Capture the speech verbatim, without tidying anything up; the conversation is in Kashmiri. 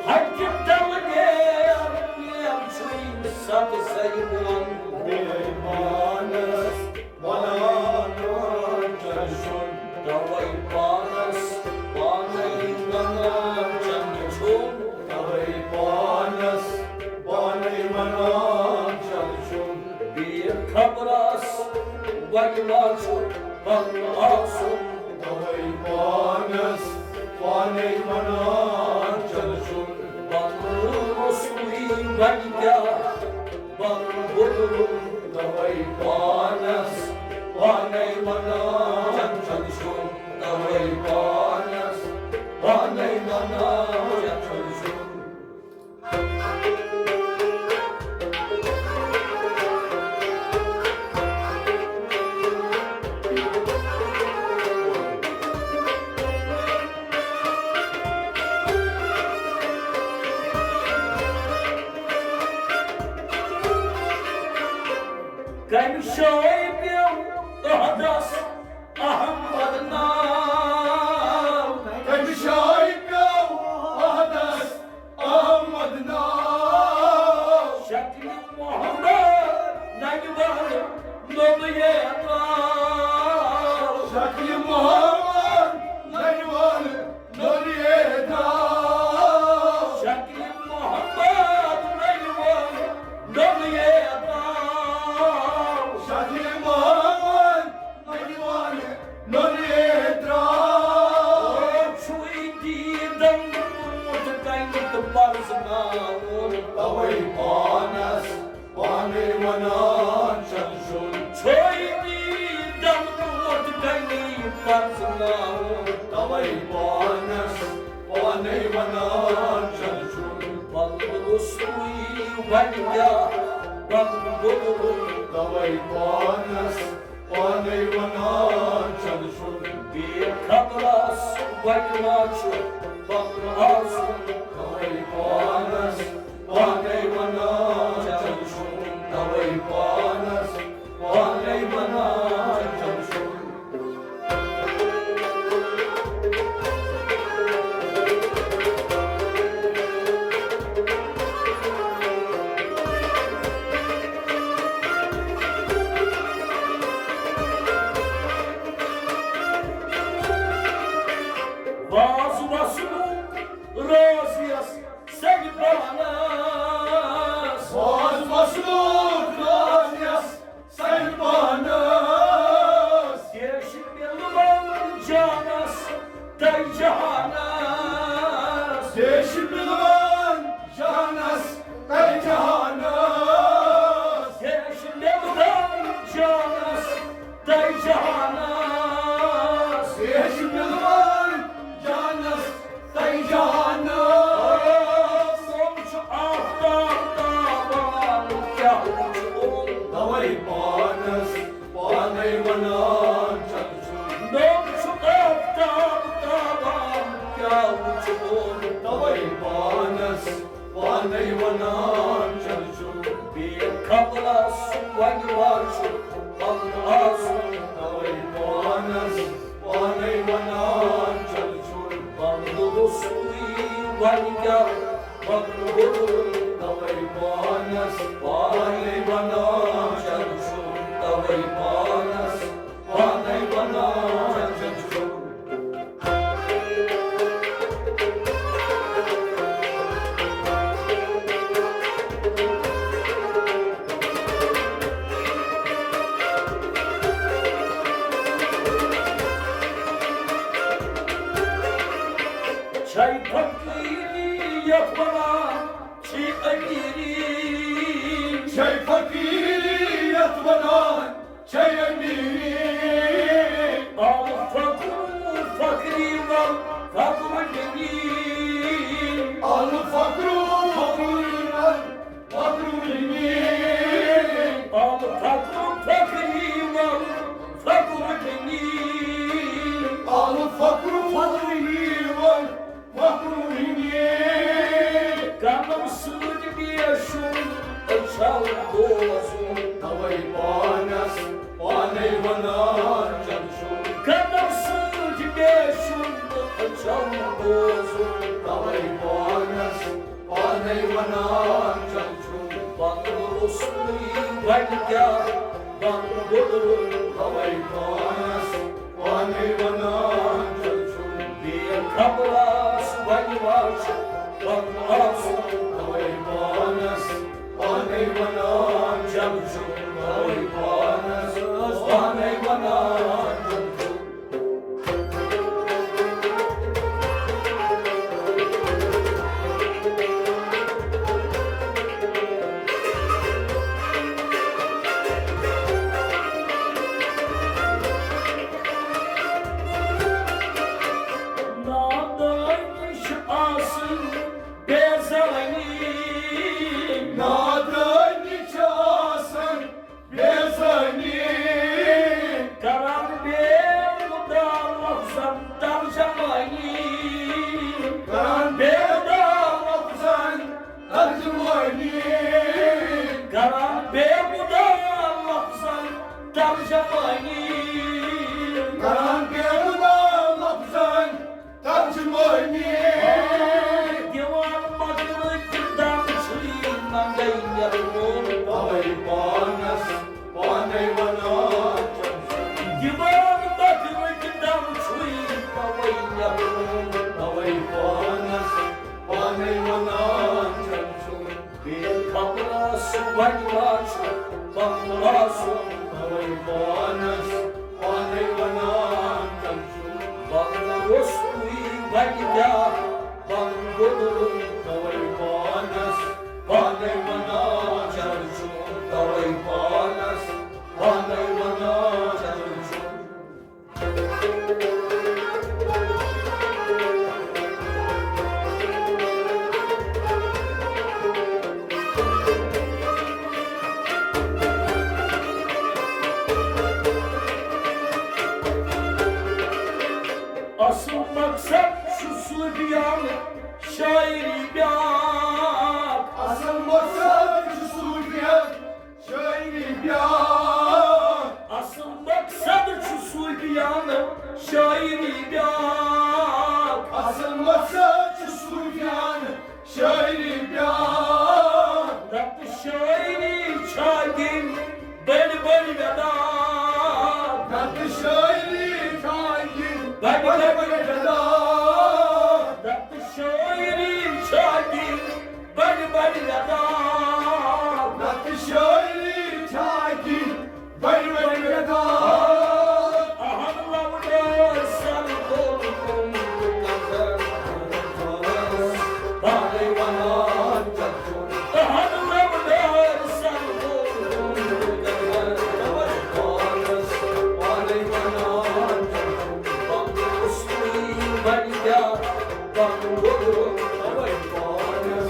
ہٹہِ ڈل گیر، گیر چھُے ستہٕ سرِ بۄن۔ بے ایمانس ونان چل چھُن۔ توے پانس پانے ونان چل چھُن۔ توے پانس پانے ونان چل چھُن۔ بے خبرس وۄنۍ ما چھُ پتہٕ آسُن۔ توے پانس پانے ونان چل چھُن۔ پتہٕ روٚستُے وۄنۍ کیٛاہ پتہٕ بوٚدُن۔ توے پانس پانے ونان چل چھُن۔ توے پانس پانے ونان چل چھُن۔ کمہِ جایہِ پیوٚو عہدس احمد ناو؟ کمہِ جایہِ پیوٚو عہدس احمد ناو؟ شکلہِ محمد ننہِ ول نوٚلُے درٛاو۔ شکلہِ محمد ننہِ ول نوٚلُے درٛاو۔ شکلہِ محمد ننہِ ول نوٚلُے درٛاو۔ شکلہِ محمد نوٚلُے درٛاو۔ چھُے دیٖدن برٛونٛٹھ کنہِ تہٕ پرزناوُن۔ توے پانس پانے ونان چل چھُن۔ چھُے دیٖدن برٛونٛٹھ کنہِ پرزناوُن۔ توے پانس پانے ونان چل چھُن۔ پتہٕ روٚستُے وۄنۍ کیٛاہ پتہٕ بوٚدُن۔ توے پانس پانے ونان چل چھُن۔ بے خبرس وۄنۍ ما چھُ پتہٕ آسُن۔ توے پانس پانے ونان چل چھُن۔ توے پانس پانے ونان چل چھُن۔ واز وسنُک رازیس سرِ پانس۔ واز وسنُک رازیس سرِ پانس۔ کیش مِلوان جانس تہٕ جہانس۔ کیش مِلوان جانس تہٕ جہانس۔ کیش مِلوان جانس تہٕ جہانس۔ کیش مِلوان جانس تہٕ جہانس۔ سون چھُ آفتاب تابان، کیٛاہ وُچھُن؟ توے پانس پانے ونان چل چھُن۔ نوٚم چھُ آفتاب تابان، کیٛاہ وُچھُن؟ توے پانس پانے ونان چل چھُن۔ بے خبرس وۄنۍ ما چھُ پتہٕ آسُن۔ توے پانس پانے ونان چل چھُن۔ پتہٕ روٚستُے وۄنۍ کیٛاہ پتہٕ بوٚدُن۔ توے پانس پانے ونان چل چھُن۔ توے پانس پانے ونان چل چھُن۔ چھے فقیری یتھ ونان چھے امیری۔ چھے فقیری یتھ ونان چھے امیری۔ آل فقر فقری ول فقر منی۔ آل فقر فقری ول فقر منی۔ آل فقر فقری ول فقر منی۔ آل فقر فقری ول فخر منی۔ کَنَو سۭتۍ مےٚ شُن، أچھَو بوزُن۔ تَوَے پانَس پانَے وَنان چَل شُن۔ کَنَو سۭتۍ مےٚ شُن تہٕ أچھَو بوزُن۔ پانے ونان چل چھُم، بنٛد اوسُے وۄنۍ کیٛاہ، بنٛد گوٚو توے پانس۔ پانے ونان چل چھُم، بے خبر آس وۄنۍ واچھ، بنٛد آسُم توے پانس۔ پانے ونان چل چھُم، توے پانس۔ پانے ونان چل چھُم۔ نادٲنی چھِ آسان بے زٲنی۔ نادٲنی چھِ آسان بے زٲنی۔ کران بے مُدا لفظن ترجمٲنی۔ کران بے مُدا لفظن ترجمٲنی۔ کران بے مُدا لفظن ترجمٲنی۔ کران بے مُدا لفظن ترجمٲنی۔ دِوان مگر دم چھُے منگے یتھ ووٚن توے پانس۔ پانے ونان چل چھُم۔ دِوان مگر دم چھُے توے یتھ ووٚن توے پانس۔ پانے ونان چل چھُم۔ بے خبر آس وۄنۍ واچھ، بنٛد آسُم توے پانس۔ پانے ونان چل چھُم، بنٛد اوسُے وۄنۍ کیٛاہ، بنٛد گوٚو توے پانس۔ پانے ونان چل چھُم توے پانس۔ پانے ونان چل چھُم۔ اصل مقصد چھُ صوفیانہٕ شاعری بیٛاکھ۔ اصل مقصد چھُ صوفیانہٕ شٲعری بیٛاکھ۔ اصل مقصد چھُ صوفیانہٕ شٲعری بیٛاکھ۔ اصل مقصد چھُ صوفیانہٕ شٲعری بیٛاکھ۔ نتہٕ شٲعری چھا دِنۍ بٔڑۍ بٔڑۍ وٮ۪داکھ۔ نتہٕ شٲعری چھا دِنۍ بٔڑۍ بٔڑۍ وٮ۪داکھ۔ نتہٕ شٲعری چھا دِنۍ بڑِ بڑِ وٮ۪داکھ۔ نتہٕ شٲعری چھا کینٛہہ بڑِ بڑِ وٮ۪داکھ۔ اہن لوڈر سر گول کُن تہٕ کتھن پانے ونان چل چھُم۔ اہن لوڈر سر گول کُن تہٕ کتھن پانس پانے ونان چل چھُم۔ وقت اوسُے وۄنۍ کیٛاہ، وقت گوٚو توے پانس۔